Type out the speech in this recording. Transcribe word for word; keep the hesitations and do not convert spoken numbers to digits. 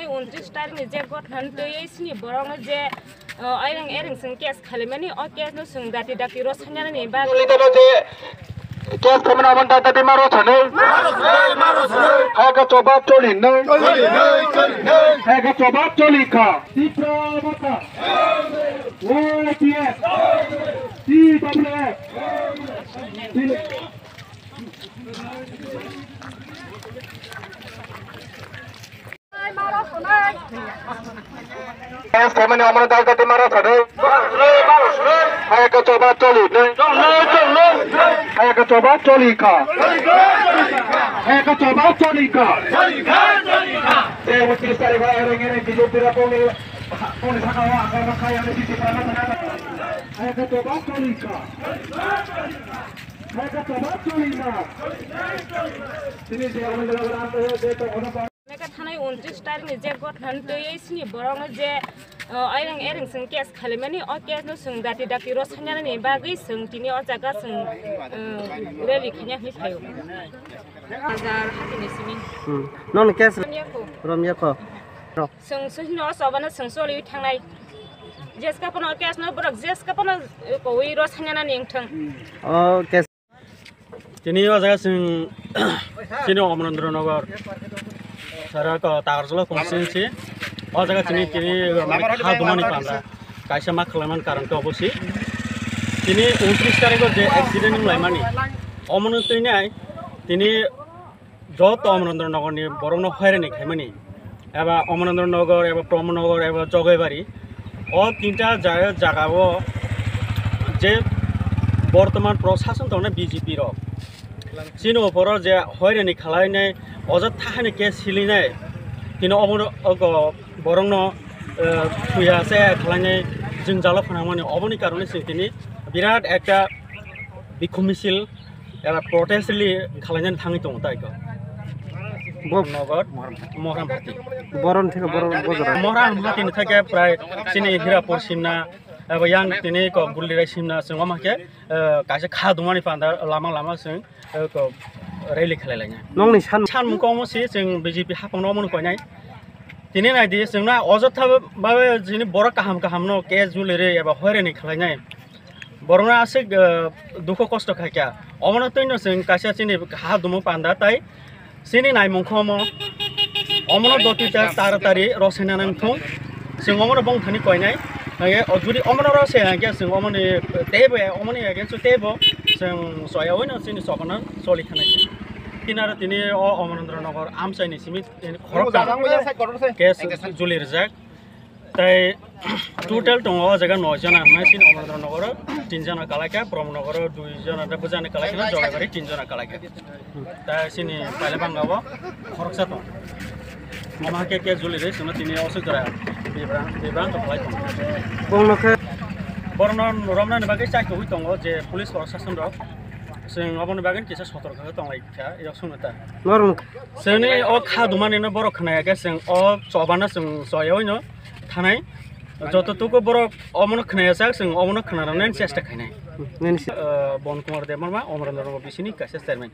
Untris tarikni je gothan twi sini borokno je, uh, aireng aireng sing case khalimani, o case no sing dati dati ro sanyanani bagwi. Lidano je case khaimani omo dati dati maro sanwi. Hai ka choba choli nai. Hai ka choba choli kha. Tipra mata. Y P F. T W F. Yes, kemani amana dal dati mara sade. Hai ka choba choli. Hai ka choba choli kha. Hai ka choba choli kha. Te untris tarikh hai rengene bijop dira poni poni sakao ang ma khai ang sisi prana mana. Hai ka choba choli kha. Hai ka choba choli kha. Sini je amana dal dati je to ona Neka thanai untris tarikni je gothan twi sini borokno je, uh, aireng aireng sing case khalimani, o case no sing dati dati ro sanyanani bagwi sing tini o jaga sing, uh, rally khanya hwnwi sayo. Bazar hatini simi. Hmm. Nono case Romyako. Romyako. Ro. Sing sini o chobano sing choli thangnai. Jeska pono case no borok jeska pono, uh, kowi ro sanyanani wngthang. O case Tini o jaga chwng chini Omonondro Nogor, sara ko Takarjala constituency. O jaga chini tini ha dumani panda kaisa ma khlaimani karon khe obo si. Tini untris tarikh o je accident wng laimani, omono twi nai tini joto Omonondro Nogor ni borok no hoirani khaimani. Eba Omonondro Nogor, eba Pramod Nogor, eba Jogaibari. O tinta ja-, jaga o je bortoman prosason tongnai B J P rok. Chini opor o je hoirani khwlainai, ojo thahani case silinai. Tini obono, ogo borokno, eh, thuya se khwlainai jwngjalo phwnangmani. Oboni karone chwng tini birat ekta bikhum misil eba protest rally khwlainani thangwi tongo tai ko. Bo Nogor, Mohram Hati. Boron theke boron bojora. Mohram Hati ni theke prai chini Hirapur simna eba yang tini ko Gullirai simna chwng wngma khe, eh, kaisa kha dumani panda lama lama chwng, eh, ko rally khwlai laina. Nongni san San mukong mo si chwng B J P hapang no mung koinai. Tini nai di chwngna ojotha babe chini borok kaham kaham no case juli re eba hoirani khwlainai. Borokno aswk, eh, dukhu kosto khaikha. Omono twino chwng kaisa chini ha dumo panda tai chini naimung kho omo. Omono dotita taratari rosena nang thung. Chwng omono bongthani koinai. Hage, o judi omono rose hage chwng omoni tebo, omoni against tebo chwng soya oino chini sokono choli thanai. Kinaro tini o Omonondro Nogor amchaini simi tini khorok case juli rijak. Tai total tongo o jaga noi jona, hwnmai chini Omonondro Nogoro tin jona kalaikha, Pramod Nogoro dui jona, da bujani kalaikha, Jogaibari tin jona kalaikha. Tai chini paile bangabo khoroksa tong. Omo hai khe case juli ri, chwngno tini oswk jora bibra-, bibranto khlai tongo. Bongno khe Borokno romnani bagwi chaitogwi tongo je police proshasonrok. Chwng oboni bagwi kisa sotorko khe tonglaikha, yok songno ta. Norok Chwngni o kha dumani no borok khwnaya khe chwng o chobano chwng choyaui no thanai. Joto tuku borok omono khwnaya chak chwng omono khwnarwknani chesta khainai. Nini si- Eh, Bon Kumar Debbarma, Omorendra Nagar B C ni kaisa chairman.